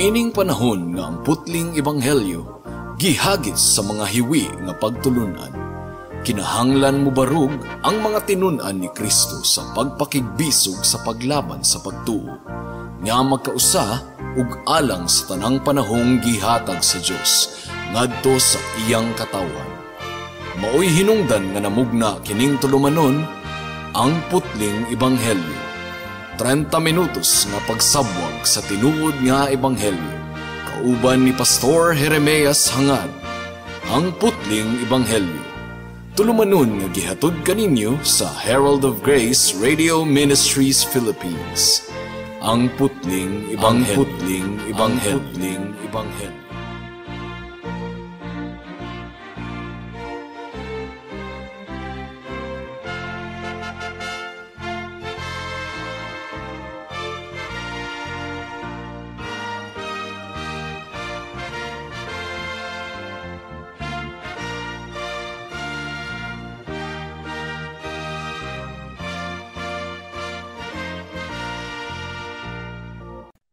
Niining panahon nga ang putling ebanghelyo gihagis sa mga hiwi nga pagtulunan, kinahanglan mobarug ang mga tinun-an ni Kristo sa pagpakigbisog sa paglaban sa pagtuo, nga magkausa ug alang sa tanang panahong gihatag sa Dios ngadto sa iyang katawhan. Maoy hinungdan nga namugna kining tulumanon, Ang Putling Ebanghelyo. 30 minutos nga pagsabwag sa tinuod nga ebanghelyo. Kauban ni Pastor Jeremias Hangad, Ang Putling Ebanghelyo. Tulumanon nga gihatod kaninyo sa Herald of Grace Radio Ministries Philippines. Ang Putling Ebanghelyo. Ang Putling Ebanghelyo. Putling Ebanghelyo.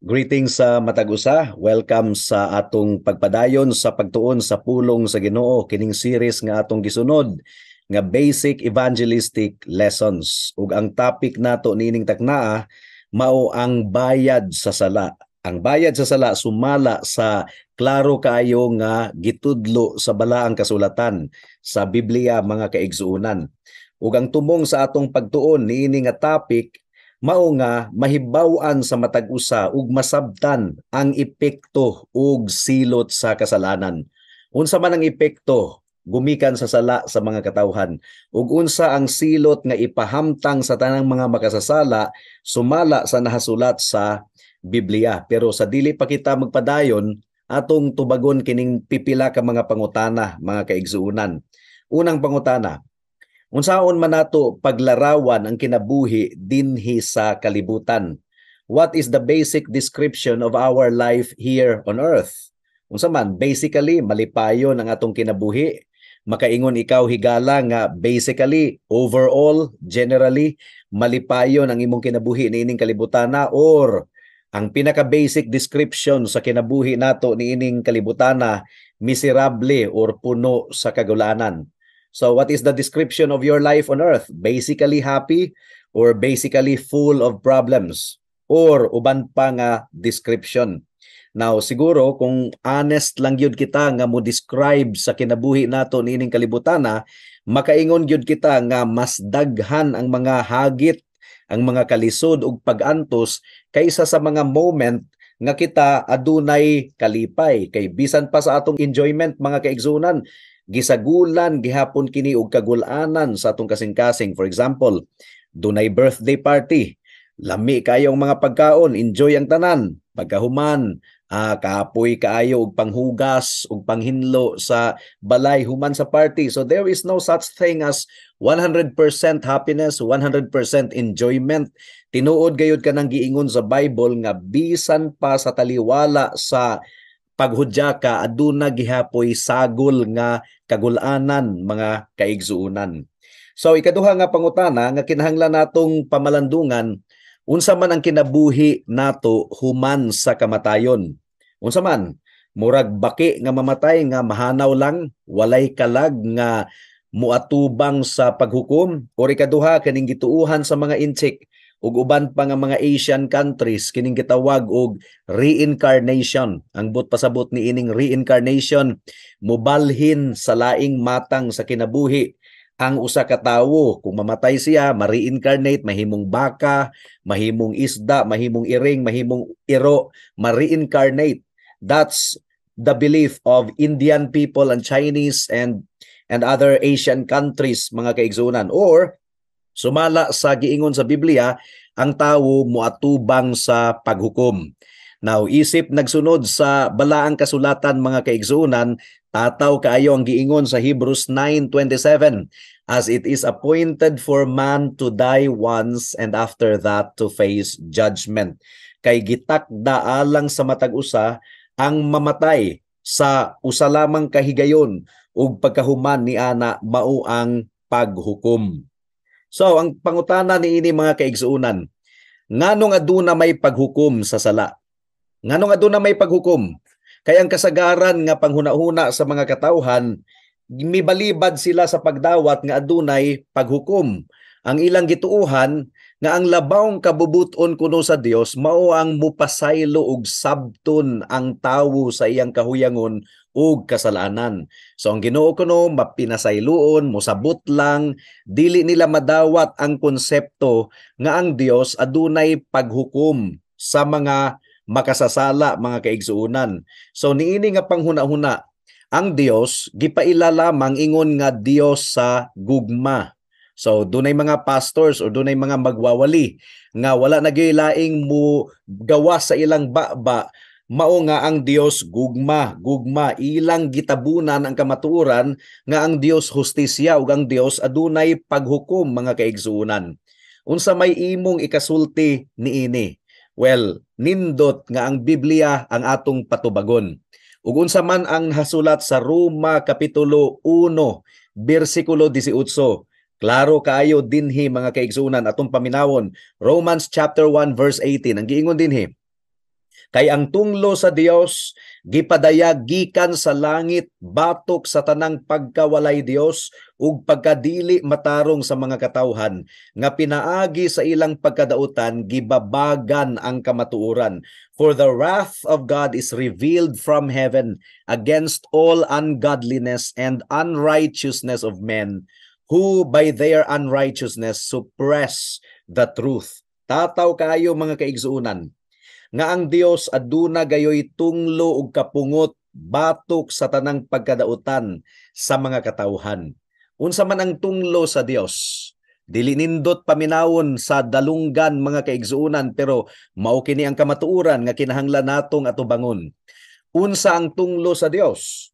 Greetings sa matag usa. Welcome sa atong pagpadayon sa pagtuon sa pulong sa Ginoo, kining series nga atong gisunod nga Basic Evangelistic Lessons. Ug ang topic nato niining taknaa mao ang bayad sa sala. Ang bayad sa sala sumala sa klaro kaayo nga gitudlo sa balaang kasulatan sa Biblia, mga kaigsuonan. Ug ang tumong sa atong pagtuon niini nga topic mao nga mahibaw-an sa matag usa ug masabtan ang epekto ug silot sa kasalanan. Unsa man ang epekto gumikan sa sala sa mga katawhan ug unsa ang silot nga ipahamtang sa tanang mga makasasala sumala sa nahasulat sa Biblia. Pero sa dili pa kita magpadayon, atong tubagon kining pipila ka mga pangutana, mga kaigsuonan. Unang pangutana, unsaon man nato paglarawan ang kinabuhi dinhi sa kalibutan? What is the basic description of our life here on earth? Unsa man, basically malipayon ang atong kinabuhi? Makaingon ikaw, higala, nga basically, overall, generally, malipayon ang imong kinabuhi niining kalibutana, or ang pinaka-basic description sa kinabuhi nato niining kalibutana miserable or puno sa kagulanan? So what is the description of your life on earth? Basically happy or basically full of problems or uban pa nga description? Now, siguro kung honest lang gyud kita nga mo describe sa kinabuhi nato niining kalibutana, makaingon gyud kita nga mas daghan ang mga hagit, ang mga kalisod ug pag-antos kaysa sa mga moment nga kita adunay kalipay. Kay bisan pa sa atong enjoyment, mga kaigsunan, gisagulan gihapon kini og kagulanan sa atong kasing-kasing. For example, dunay birthday party, lami kayo ang mga pagkaon, enjoy ang tanan. Pagkahuman, kapoy kaayo og panghugas og panghinlo sa balay human sa party. So there is no such thing as 100% happiness, 100% enjoyment. Tinuod gayud kanang giingon sa Bible nga bisan pa sa taliwala sa paghudya ka, aduna gihapoy sagol nga kagulanan, mga kaigsuonan. So ikaduha nga pangutana nga kinahanglan natong pamalandungan, unsa man ang kinabuhi nato human sa kamatayon? Unsa man? Murag baki nga mamatay nga mahanaw lang, walay kalag nga muatubang sa paghukom? Or ikaduha, kaning gituuhan sa mga Intsik ug uban pa nga mga Asian countries, kining gitawag og reincarnation. Ang but pasabot ni ining reincarnation, mobalhin sa laing matang sa kinabuhi ang usa ka tawo. Kung mamatay siya, ma-reincarnate, mahimong baka, mahimong isda, mahimong iring, mahimong iro, ma-reincarnate. That's the belief of Indian people and Chinese and other Asian countries, mga kaigsunan. Or sumala sa giingon sa Biblia, ang tawo muatubang sa paghukom. Now, isip nagsunod sa balaang kasulatan, mga kaigsunan, tataw kaayo ang giingon sa Hebrews 9:27, "As it is appointed for man to die once and after that to face judgment." Kay gitakda alang sa matag usa ang mamatay sa usa lamang kahigayon ug pagkahuman ni ana mao ang paghukom. So, ang pangutana niini, mga kaigsuonan, nganong aduna may paghukom sa sala? Nganong aduna may paghukom? Kay ang kasagaran nga panghuna-huna sa mga katawhan, mibalibad sila sa pagdawat nga adunay paghukom. Ang ilang gituuhan nga ang labawng kabubuton kuno sa Dios mao ang mupasaylo og sabton ang tawo sa iyang kahuyangon ug kasalanan. So ang Ginoo kuno mapinasayloon, mosabot lang, dili nila madawat ang konsepto nga ang Dios adunay paghukom sa mga makasasala, mga kaigsuonan. So niini nga panghuna-huna, ang Dios gipaila lamang ingon nga Dios sa gugma. So dunay mga pastors o dunay mga magwawali nga wala na laing mo gawas sa ilang baba, mao nga ang Dios gugma, gugma. Ilang gitabunan ang kamatuoran nga ang Dios hustisya ug ang Dios adunay paghukom, mga kaigsuonan. Unsa may imong ikasulti niini? Well, nindot nga ang Biblia ang atong patubagon. Ug unsa man ang hasulat sa Roma kapitulo 1 bersikulo 18? Klaro kaayo dinhi, mga kaigsuonan, atong paminawon. Romans chapter 1 verse 18. Ang giingon dinhi, "Kay ang tunglo sa Dios gipadayag gikan sa langit batok sa tanang pagkawalay Dios ug pagkadili matarong sa mga katawhan nga pinaagi sa ilang pagkadautan gibabagan ang kamatuoran. For the wrath of God is revealed from heaven against all ungodliness and unrighteousness of men who by their unrighteousness suppress the truth." Tataw kaayo, mga kaigsuonan, nga ang Dios aduna gayoy tunglo ug kapungot batok sa tanang pagkadautan sa mga katawhan. Unsa man ang tunglo sa Dios? Dili nindot paminawon sa dalunggan, mga kaigsuonan, pero mao kini ang kamatuoran nga kinahanglan natong atubangon. Unsa ang tunglo sa Dios?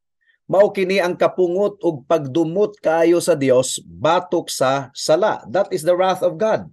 Mao kini ang kapungot ug pagdumot kaayo sa Dios batok sa sala. That is the wrath of God.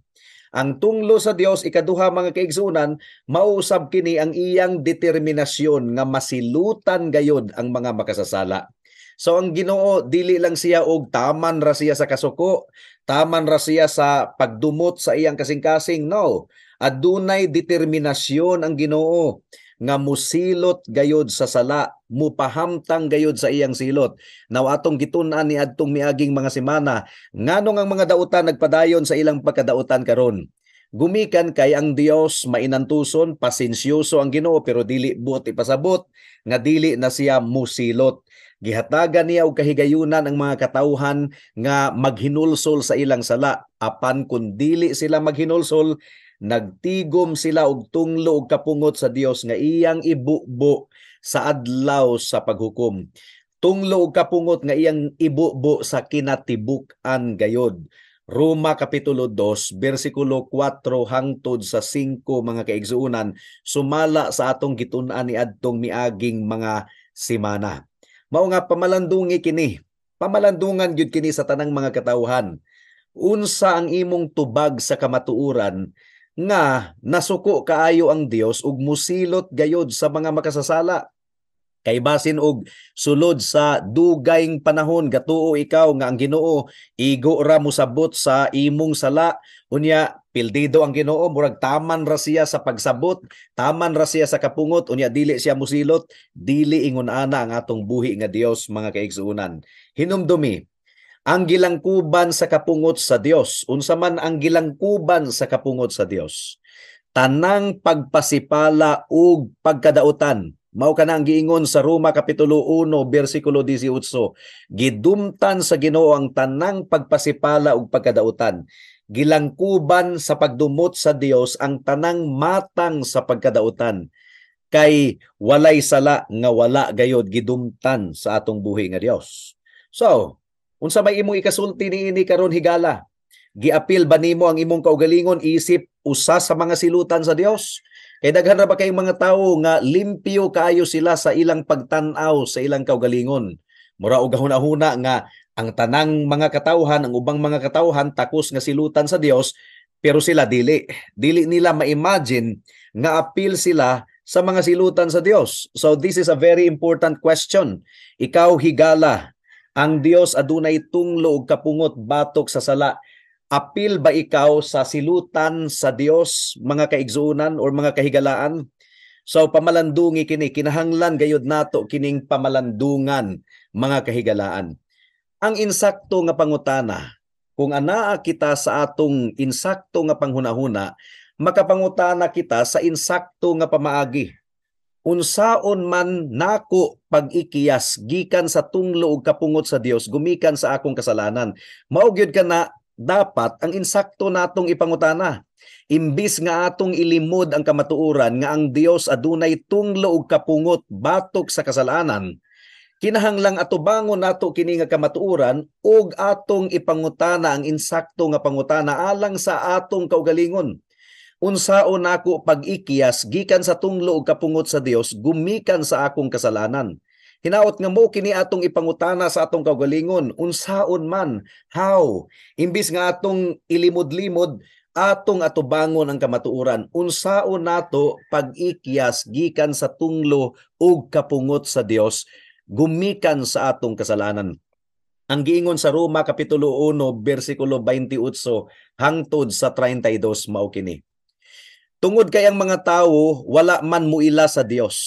Ang tunglo sa Dios, ikaduha, mga kaigsuonan, mausab kini ang iyang determinasyon nga masilutan gayod ang mga makasasala. So ang Ginoo, dili lang siya og taman ra siya sa kasuko, taman ra siya sa pagdumot sa iyang kasing-kasing. No. Adunay determinasyon ang Ginoo nga musilot gayod sa sala, mupahamtang gayod sa iyang silot. Now atong gitun-an ni adtong miaging mga semana, nganong ang mga dautan nagpadayon sa ilang pagkadautan karon? Gumikan kay ang Dios mainantuson, pasensyoso ang Ginoo, pero dili buot ipasabot nga dili na siya musilot. Gihatagan niya og kahigayunan ang mga katawhan nga maghinulsol sa ilang sala, apan kun dili sila maghinulsol, nagtigom sila og tunglo og kapungot sa Dios nga iyang ibubo sa adlaw sa paghukom. Tunglo og kapungot nga iyang ibubo sa kinatibuk-an gayod. Roma kapitulo 2 bersikulo 4 hangtod sa 5, mga kaigsuonan, sumala sa atong gitun-an ni adtong miaging mga semana. Mao nga pamalandungi kini. Pamalandungan gyud kini sa tanang mga katawhan. Unsa ang imong tubag sa kamatuoran nga nasuko kaayo ang Dios ug musilot gayod sa mga makasasala? Kay basin og sulod sa dugayng panahon gatuo ikaw nga ang Ginoo igo ra mosabot sa imong sala, unya pildido ang Ginoo, murag taman ra siya sa pagsabot, taman ra siya sa kapungot, unya dili siya musilot. Dili ingon ana ang atong buhi nga Dios, mga kaigsuonan. Hinumdumi ang gilangkuban sa kapungot sa Dios. Unsa man ang gilangkuban sa kapungot sa Dios? Tanang pagpasipala ug pagkadautan. Mao kana ang giingon sa Roma kapitulo 1 bersikulo 18. Gidumtan sa Ginoo ang tanang pagpasipala ug pagkadautan. Gilangkuban sa pagdumot sa Dios ang tanang matang sa pagkadautan. Kay walay sala nga wala gayod gidumtan sa atong buhi nga Dios. So, unsa may imong ikasulti niini karon, higala? Giapil ba nimo ang imong kaugalingon isip usa sa mga silutan sa Dios? Kay daghan ra ba kayong mga tawo nga limpyo kaayo sila sa ilang pagtan-aw sa ilang kaugalingon. Mura og gahuna-huna nga ang tanang mga katawhan, ang ubang mga katawhan takos nga silutan sa Dios, pero sila dili. Dili nila ma-imagine nga apil sila sa mga silutan sa Dios. So this is a very important question. Ikaw, higala, ang Dios adunay tunglo ug kapungot batok sa sala. Apil ba ikaw sa silutan sa Dios, mga kaigsuonan or mga kahigalaan? So pamalandungi kini, kinahanglan gayud nato kining pamalandungan, mga kahigalaan. Ang insakto nga pangutana, kung anaa kita sa atong insakto nga panghunahuna, makapangutana kita sa insakto nga pamaagi. Unsaon man nako pag-ikiyas gikan sa tunglo ug kapungot sa Dios gumikan sa akong kasalanan? Mao gyud kana dapat ang insakto natong ipangutana. Imbis nga atong ilimod ang kamatuoran nga ang Dios adunay tunglo ug kapungot batok sa kasalanan, kinahanglang atubangon nato kini nga kamatuoran ug atong ipangutana ang insakto nga pangutana alang sa atong kaugalingon. Unsaon nako pag-ikiyas gikan sa tunglo ug kapungot sa Dios gumikan sa akong kasalanan? Hinaot nga mo kini atong ipangutana sa atong kaugalingon, unsaon man, how? Imbis nga atong ilimod-limod, atong atubangon ang kamatuoran. Unsaon nato pag-ikyas gikan sa tunglo ug kapungot sa Dios gumikan sa atong kasalanan? Ang giingon sa Roma kapitulo 1 bersikulo 28 hangtod sa 32 mao kini. Tungod kay ang mga tawo wala man muila sa Dios,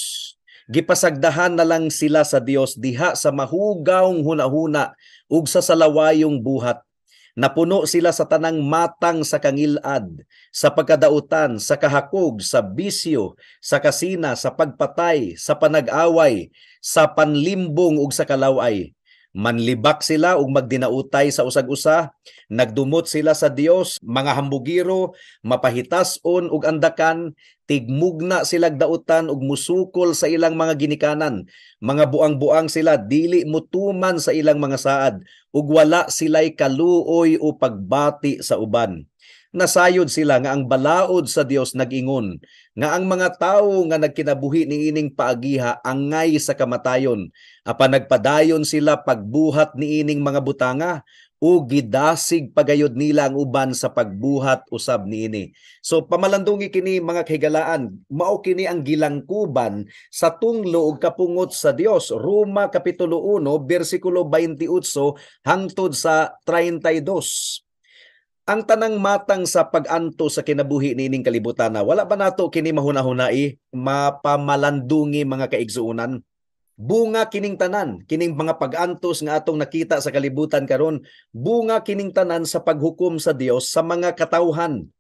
gipasagdahan na lang sila sa Dios diha sa mahugawng hunahuna ug sa salawayong buhat. Napuno sila sa tanang matang sa kangilad, sa pagkadautan, sa kahakog, sa bisyo, sa kasina, sa pagpatay, sa panag-away, sa panlimbong ug sa kalaway. Manlibak sila ug magdinautay sa usag-usa, nagdumot sila sa Dios, mga hambugiro, mapahitason ug andakan, tigmugna silag dautan ug musukol sa ilang mga ginikanan. Mga buang-buang sila, dili mutuman sa ilang mga saad, ug wala sila'y kaluoy o pagbati sa uban. Nasayod sila nga ang balaod sa Dios nag-ingon nga ang mga tawo nga nagkinabuhi niining paagiha angay sa kamatayon, apan nagpadayon sila pagbuhat niining mga butanga o gidasig pagayod nila ang uban sa pagbuhat usab niini. So pamalandungi kini, mga kahigalaan, mao kini ang gilangkuban sa tunglo ug kapungot sa Dios. Roma kapitulo 1 bersikulo 28 hangtod sa 32. Ang tanang matang sa pag-anto sa kinabuhi niining kalibutan na wala ba nato kini mahuna-hunai, mapamalandungi, mga kaigsuonan? Bunga kining tanan, kining mga pag-antos nga atong nakita sa kalibutan karon, bunga kining tanan sa paghukom sa Dios sa mga katawhan.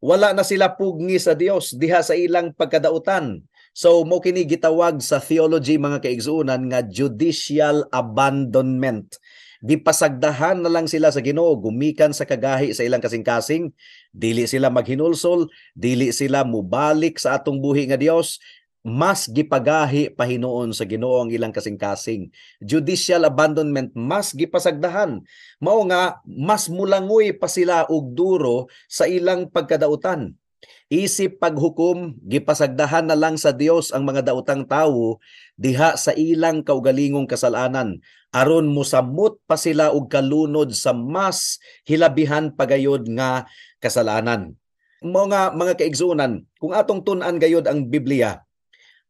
Wala na sila pugni sa Dios diha sa ilang pagkadautan. So mo kini gitawag sa theology, mga kaigsuonan, nga judicial abandonment. Gipasagdahan na lang sila sa Ginoo gumikan sa kagahi sa ilang kasing-kasing, dili sila maghinulsol, dili sila mubalik sa atong buhi nga Dios, mas gipagahi pahinuon sa Ginoo ang ilang kasing-kasing. Judicial abandonment, mas gipasagdahan. Mao nga mas mulangoy pa sila og duro sa ilang pagkadautan. Isip paghukom, gipasagdahan na lang sa Dios ang mga daotang tawo diha sa ilang kaugalingong kasalanan aron mosamot pa sila og kalunod sa mas hilabihan pagayod nga kasalanan. Mao nga, mga kaigsuonan, kung atong tun-an gayod ang Biblia,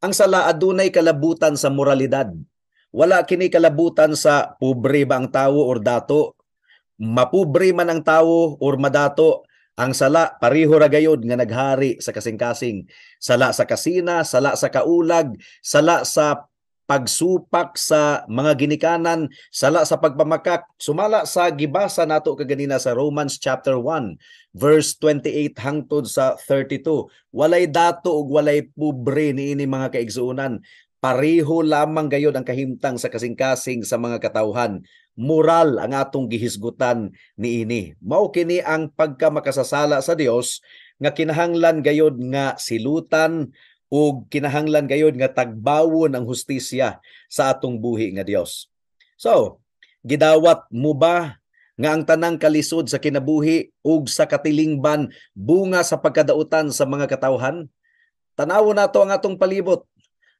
ang sala adunay kalabutan sa moralidad. Wala kini kalabutan sa pobre ba ang tawo or dato, mapobre man ang tawo or madato, ang sala pareho ra gayod nga naghari sa kasing-kasing. Sala sa kasina, sala sa kaulag, sala sa pagsupak sa mga ginikanan, sala sa pagpamakak, sumala sa gibasa nato kaganina sa Romans chapter 1 verse 28 hangtod sa 32. Walay dato ug walay pobre niini, mga kaigsuonan. Pareho lamang gayod ang kahimtang sa kasing-kasing sa mga katawhan. Moral ang atong gihisgutan niini. Mao kini ang pagkamakasasala sa Dios nga kinahanglan gayod nga silutan ug kinahanglan gayod nga tagbawon ang hustisya sa atong buhi nga Dios. So, gidawat mo ba nga ang tanang kalisod sa kinabuhi ug sa katilingban bunga sa pagkadautan sa mga katawhan? Tanawon nato ang atong palibot.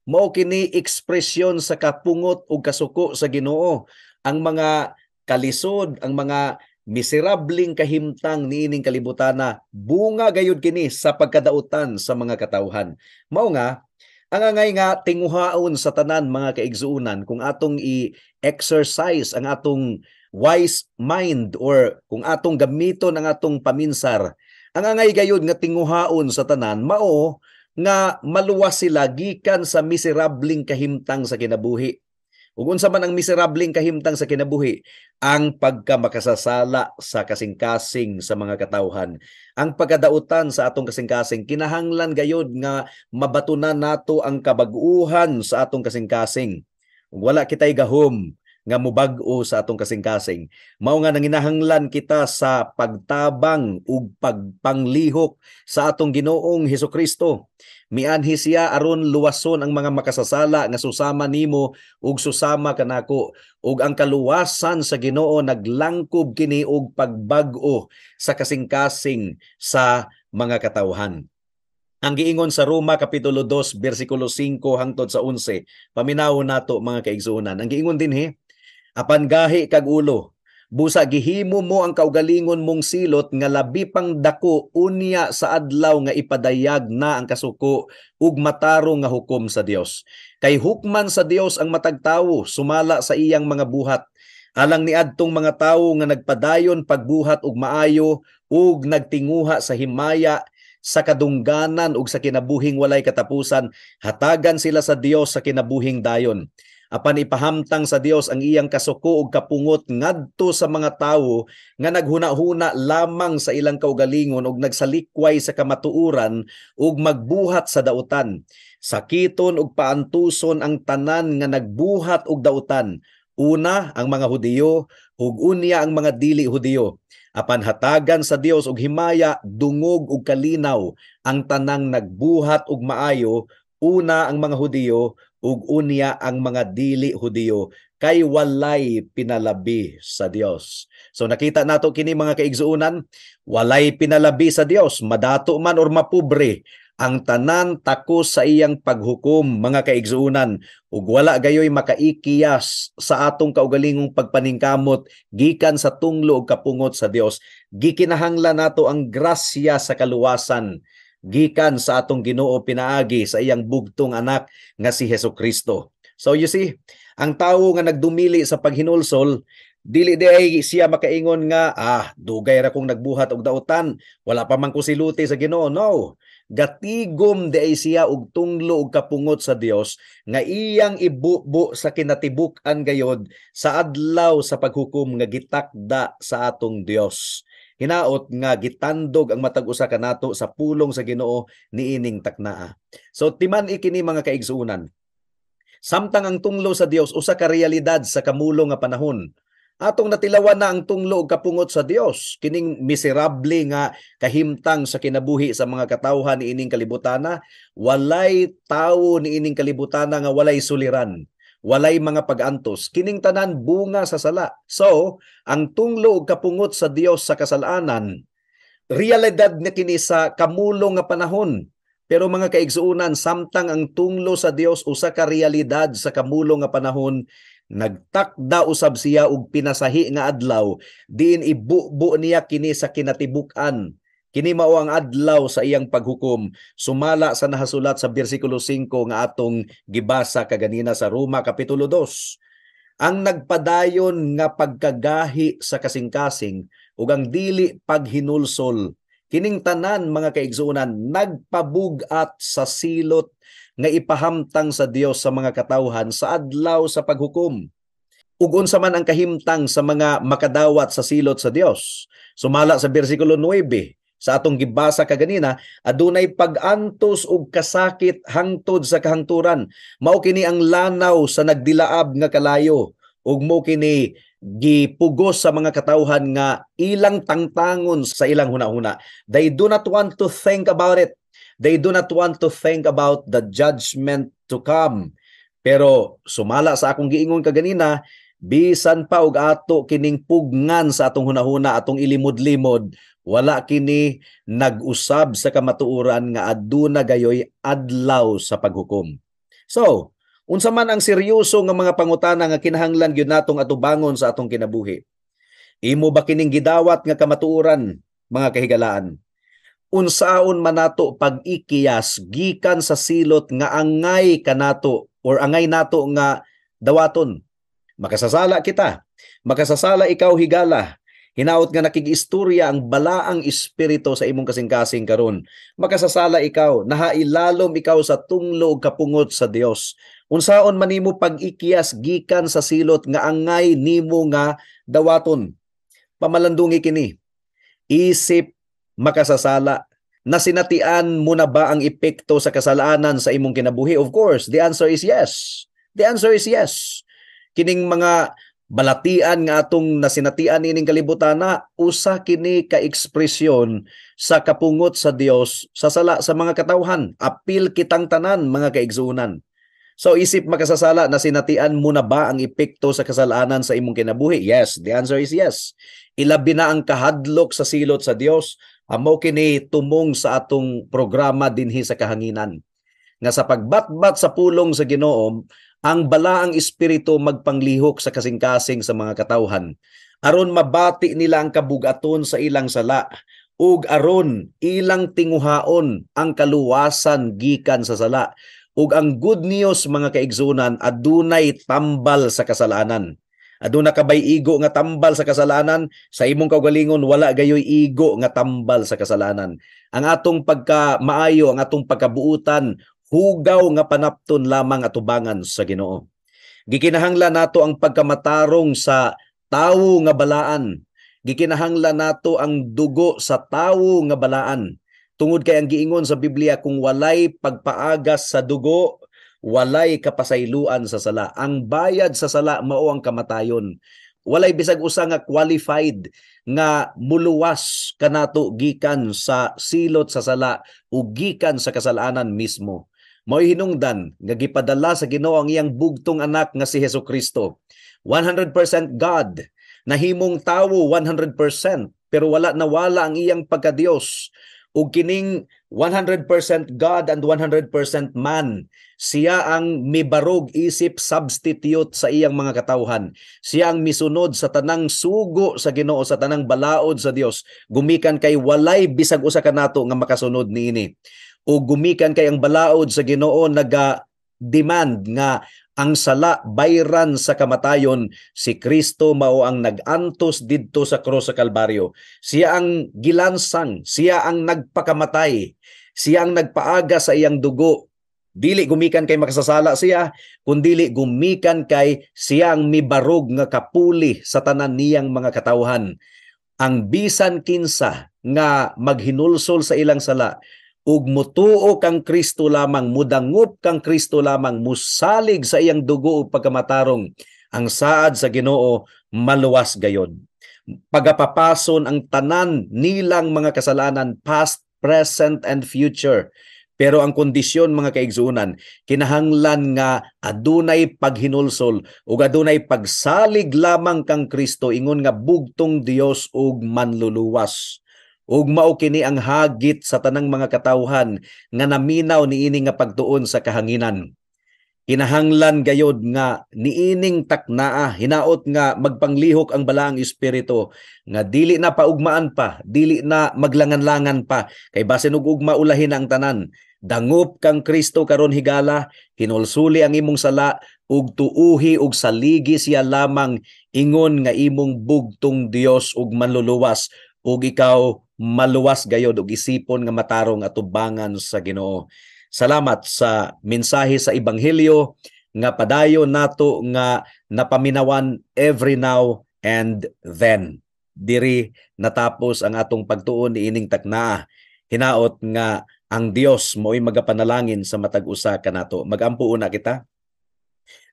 Mao kini ekspresyon sa kapungot ug kasuko sa Ginoo. Ang mga kalisod, ang mga miserableng kahimtang niining kalibutana, bunga gayud kini sa pagkadautan sa mga katawhan. Mao nga ang angay nga tinguhaon sa tanan, mga kaigsuonan, kung atong i-exercise ang atong wise mind or kung atong gamiton ang atong paminsar, ang angay gayud nga tinguhaon sa tanan mao nga maluwas sila gikan sa miserableng kahimtang sa kinabuhi. Ug unsa man ang miserableng kahimtang sa kinabuhi? Ang pagkamakasasala sa kasing-kasing sa mga katawhan. Ang pagkadautan sa atong kasing-kasing, kinahanglan gayod nga mabatunan nato ang kabag-uhan sa atong kasing-kasing. Ug wala kitay gahom nga mubag-o sa atong kasing-kasing. Mao nga nanginahanglan kita sa pagtabang ug pagpanglihok sa atong Ginoong Hesukristo. Mianhi siya aron luwason ang mga makasasala nga susama nimo ug susama kanako, ug ang kaluwasan sa Ginoo naglangkob kini og pagbag-o sa kasing-kasing sa mga katawhan. Ang giingon sa Roma kapitulo 2 bersikulo 5 hangtod sa 11. Paminawon nato, mga kaigsuonan. Ang giingon dinhi, "Apan gahi kag ulo, busa gihimo mo ang kaugalingon mong silot nga labi pang dako unya sa adlaw nga ipadayag na ang kasuko ug matarong nga hukom sa Dios. Kay hukman sa Dios ang matag tawo sumala sa iyang mga buhat. Alang niadtong mga tawo nga nagpadayon pagbuhat og maayo ug nagtinguha sa himaya sa kadungganan ug sa kinabuhing walay katapusan, hatagan sila sa Dios sa kinabuhing dayon. Apan ipahamtang sa Dios ang iyang kasuko ug kapungot ngadto sa mga tawo nga naghuna-huna lamang sa ilang kaugalingon ug nagsalikway sa kamatuoran ug magbuhat sa dautan. Sakiton ug paantuson ang tanan nga nagbuhat og dautan. Una ang mga Hudiyo ug unya ang mga dili Hudiyo. Apan hatagan sa Dios og himaya, dungog ug kalinaw ang tanang nagbuhat og maayo, una ang mga Hudiyo ug unya ang mga dili Hudiyo, kay walay pinalabi sa Dios." So nakita nato kini, mga kaigsuonan, walay pinalabi sa Dios, madato man or mapobre, ang tanan takos sa iyang paghukom, mga kaigsuonan, ug wala gayoy makaikiyas sa atong kaugalingong pagpaningkamot gikan sa tunglo ug kapungot sa Dios. Gikinahanglan nato ang grasya sa kaluwasan gikan sa atong Ginoo pinaagi sa iyang bugtong anak nga si Hesus Kristo. So you see, ang tawo nga nagdumili sa paghinulsol, dili diay siya makaingon nga, "Ah, dugay ra kong nagbuhat og dautan, wala pa man ko siluti sa Ginoo." No. Gatigom diay siya og tunglo og kapungot sa Dios nga iyang ibubo sa kinatibuk-an gayod sa adlaw sa paghukom nga gitakda sa atong Dios. Hinaot nga gitandog ang matag usa kanato sa pulong sa Ginoo niining taknaa. So timan-i kini, mga kaigsuonan. Samtang ang tunglo sa Dios usa ka realidad sa kamulong nga panahon, atong natilawan na ang tunglo ug kapungot sa Dios, kining miserable nga kahimtang sa kinabuhi sa mga katawhan niining kalibutana. Walay tawo niining kalibutana nga walay suliran, walay mga pag-antos. Kining tanan bunga sa sala. So, ang tunglo ug kapungot sa Dios sa kasalanan, realidad na kini sa kamulong nga panahon. Pero mga kaigsuonan, samtang ang tunglo sa Dios usa ka realidad sa kamulong nga panahon, nagtakda usab siya og pinasahi nga adlaw diin ibubo niya kini sa kinatibuk-an. Kini mao ang adlaw sa iyang paghukom sumala sa nahasulat sa bersikulo 5 nga atong gibasa kaganina sa Roma kapitulo 2. Ang nagpadayon nga pagkagahi sa kasing-kasing ug ang dili paghinulsol, kining tanan, mga kaigsuonan, nagpabug-at sa silot nga ipahamtang sa Dios sa mga katawhan sa adlaw sa paghukom. Ug unsa man ang kahimtang sa mga makadawat sa silot sa Dios? Sumala sa bersikulo 9 sa atong gibasa kaganina, adunay pag-antos ug kasakit hangtod sa kahangturan. Mao kini ang lanaw sa nagdilaab nga kalayo ug mo kini gipugos sa mga katawhan nga ilang tangtangon sa ilang hunahuna. They do not want to think about it. They do not want to think about the judgment to come. Pero sumala sa akong giingon kaganina, bisan pa og ato kining pugngan sa atong hunahuna, atong ilimod-limod, wala kini nag-usab sa kamatuoran nga aduna gayoy adlaw sa paghukom. So, unsa man ang seryoso nga mga pangutana nga kinahanglan gyud natong atubangon sa atong kinabuhi? Imo ba kining gidawat nga kamatuoran, mga kahigalaan? Unsaon man nato pag-ikiyas gikan sa silot nga angay kanato or angay nato nga dawaton? Makasasala kita. Makasasala ikaw, higala. Hinaot nga nakig-istorya ang balaang espiritu sa imong kasing-kasing karon. Makasasala ikaw, nahailalom ikaw sa tunglo ug kapungot sa Dios. Unsaon man nimo pag-ikyas gikan sa silot nga angay nimo nga dawaton? Pamalandungi kini. Isip makasasala, nasinatian mo na ba ang epekto sa kasalanan sa imong kinabuhi? Of course, the answer is yes. The answer is yes. Kining mga balatian nga atong nasinatian ining kalibutan na usa kini ka ekspresyon sa kapungot sa Dios sa sala sa mga katawhan. Apil kitang tanan mga kaigsuonan. So isip makasasala, nasinatian mo na ba ang epekto sa kasalanan sa imong kinabuhi? Yes, the answer is yes. Ilabi na ang kahadlok sa silot sa Dios. Amo kini tumong sa atong programa dinhi sa kahanginan. Nga sa pagbatbat sa pulong sa Ginoo, ang balaang espiritu magpanglihok sa kasing-kasing sa mga katawhan. Aron mabati nila ang kabugaton sa ilang sala, ug aron ilang tinguhaon ang kaluwasan gikan sa sala. Ug ang good news mga kaigsunan, adunay tambal sa kasalanan. Aduna kabay igo nga tambal sa kasalanan? Sa imong kaugalingon wala gayoy igo nga tambal sa kasalanan. Ang atong pagkamaayo, ang atong pagkabuutan, hugaw nga panapton lamang atubangan sa Ginoo. Gikinahanglan nato ang pagkamatarong sa tawo nga balaan. Gikinahanglan nato ang dugo sa tawo nga balaan. Tungod kay ang giingon sa Biblia, kung walay pagpaagas sa dugo, walay kapasayloan sa sala. Ang bayad sa sala mao ang kamatayon. Walay bisag usa nga qualified nga muluwas kanato gikan sa silot sa sala o gikan sa kasalanan mismo. Mao'y hinungdan nga gipadala sa Ginoo ang iyang bugtong anak nga si Hesukristo. 100% God, nahimong tawo 100%, pero wala nawala ang iyang pagkadiyos. Ug kining 100% God and 100% man, siya ang mibarog isip substitute sa iyang mga katawhan. Siya ang misunod sa tanang sugo sa Ginoo, sa tanang balaod sa Dios. Gumikan kay walay bisag usa kanato nga makasunod niini. O gumikan kay ang balaod sa Ginoo naga-demand nga ang sala bayran sa kamatayon, si Kristo mao ang nag-antos didto sa krus sa Kalbaryo. Siya ang gilansang, siya ang nagpakamatay, siya ang nagpaaga sa iyang dugo. Dili gumikan kay makasasala siya, kundili gumikan kay siya ang mibarog nga kapuli sa tanan niyang mga katawhan. Ang bisan kinsa nga maghinulsol sa ilang sala, ug mutuo kang Kristo lamang, mudangup kang Kristo lamang, musalig sa iyang dugo ug pagkamatarong, ang saad sa Ginoo maluwas gayod. Pagapapason ang tanan nilang mga kasalanan, past, present, and future. Pero ang kondisyon mga kaigsuonan, kinahanglan nga adunay paghinulsol ug adunay pagsalig lamang kang Kristo ingon nga bugtong Dios ug manluluwas. Ug mao kini ang hagit sa tanang mga katawhan nga naminaw niini nga pagtuon sa kahanginan. Kinahanglan gayod nga niining taknaa, hinaot nga magpanglihok ang balaang espiritu nga dili na paugmaan pa, dili na maglangan-langan pa, kay basin og ugma ulahin ang tanan. Dangup kang Kristo karon higala, hinulsuli ang imong sala ug tuuhi ug saligi siya lamang ingon nga imong bugtong Dios ug manluluwas, ug ikaw maluwas gayod ug isipon nga matarong atubangan sa Ginoo. Salamat sa mensahe sa ebanghelyo nga padayon nato nga napaminawan every now and then. Diri natapos ang atong pagtuon niining taknaa. Hinaot nga ang Dios mo'y magapanalangin sa matag usa kanato. Magampo una kita.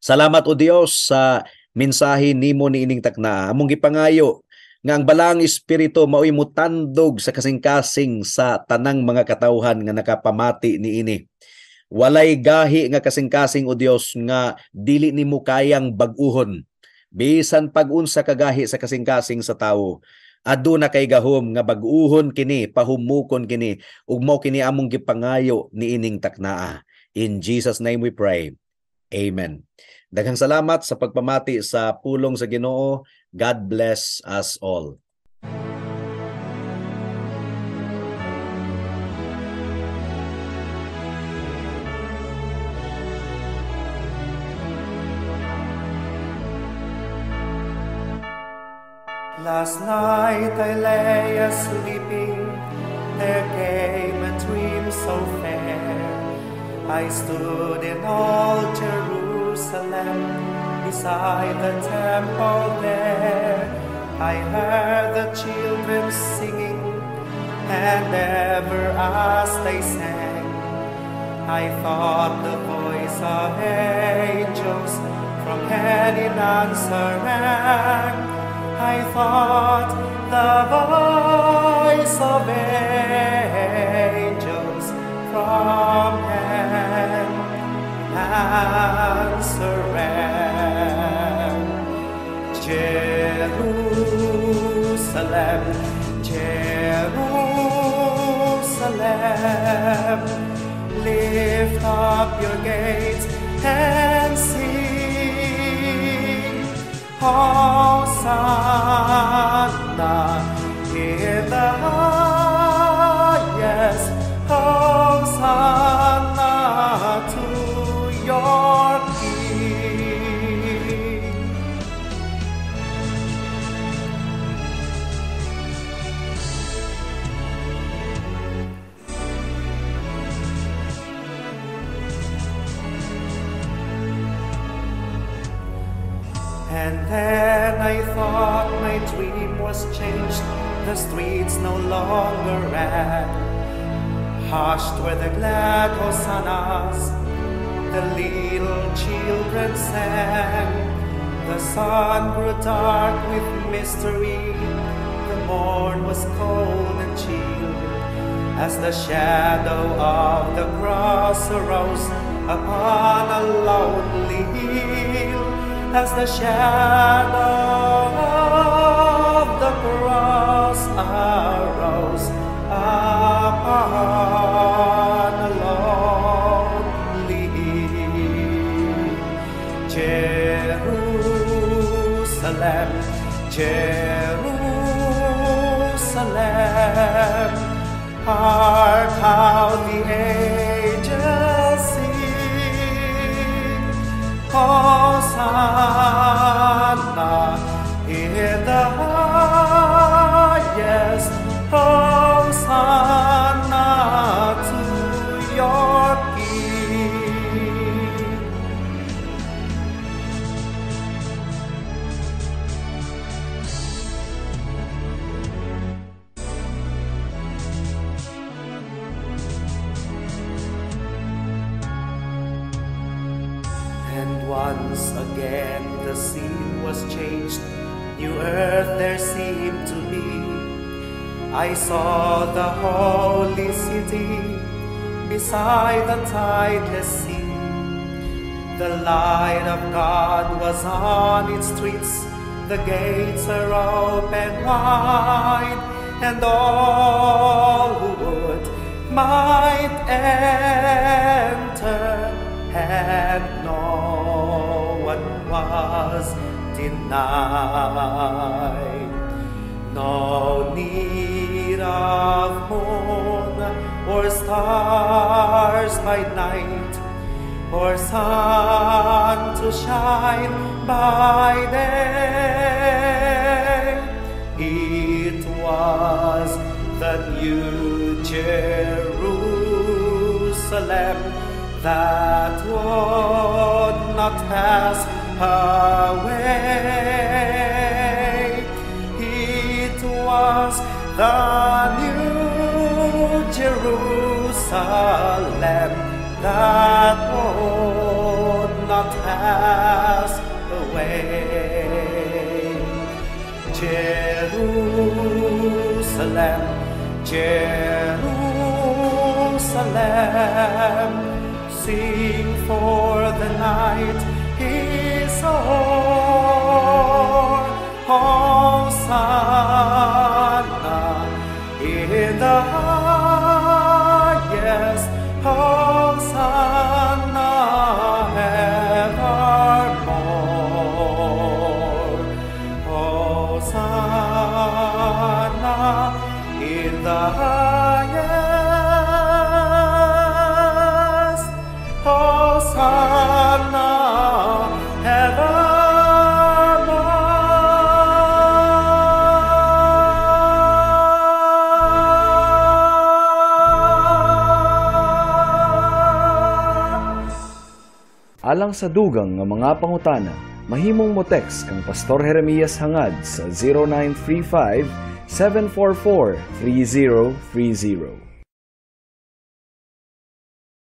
Salamat o Dios sa mensahe nimo niining taknaa. Among gipangayo nga ang balaang espiritu mao'y mutandog sa kasing-kasing sa tanang mga katawhan nga nakapamati niini. Walay gahi nga kasing-kasing o Dios nga dili nimo kayang bag-uhon. Bisan pag-unsa kagahi sa kasing-kasing sa tawo, aduna kay gahom nga bag-uhon kini, pahumukon kini, ug mao kini among gipangayo niining taknaa. In Jesus name we pray. Amen. Daghang salamat sa pagpamati sa pulong sa Ginoo. God bless us all. Last night I lay a sleeping, there came a dream so fair. I stood in old Jerusalem, beside the temple there. I heard the children singing, and ever as they sang, I thought the voice of angels from heaven in answer rang. I thought the voice of angels from heaven answer rang. Jerusalem, Jerusalem, lift up your gates and sing, Hosanna in the highest, Hosanna to your King. And then I thought my dream was changed, the streets no longer rang. Hushed were the glad hosannas, the little children sang. The sun grew dark with mystery, the morn was cold and chill, as the shadow of the cross arose upon a lonely hill. As the shadow of the cross arose upon a lonely hill. Jerusalem, Jerusalem, hark how the angels sing, Hosanna in the highest, Hosanna to your King. And once again the scene was changed, new earth there seemed to be. I saw the holy city beside the tideless sea. The light of God was on its streets, the gates are open wide, and all who would might enter, and no one was denied. No need of moon or stars by night, or sun to shine by day. It was the new Jerusalem that would not pass away. It was the new Jerusalem that would not pass away. Jerusalem, Jerusalem, sing for the night is o'er. Hosanna in the highest, Hosanna evermore. Hosanna in the highest, Hosanna evermore. Alang sa dugang nga mga pangutana, mahimong mo text kang Pastor Jeremias Hangad sa 0935 744 3030.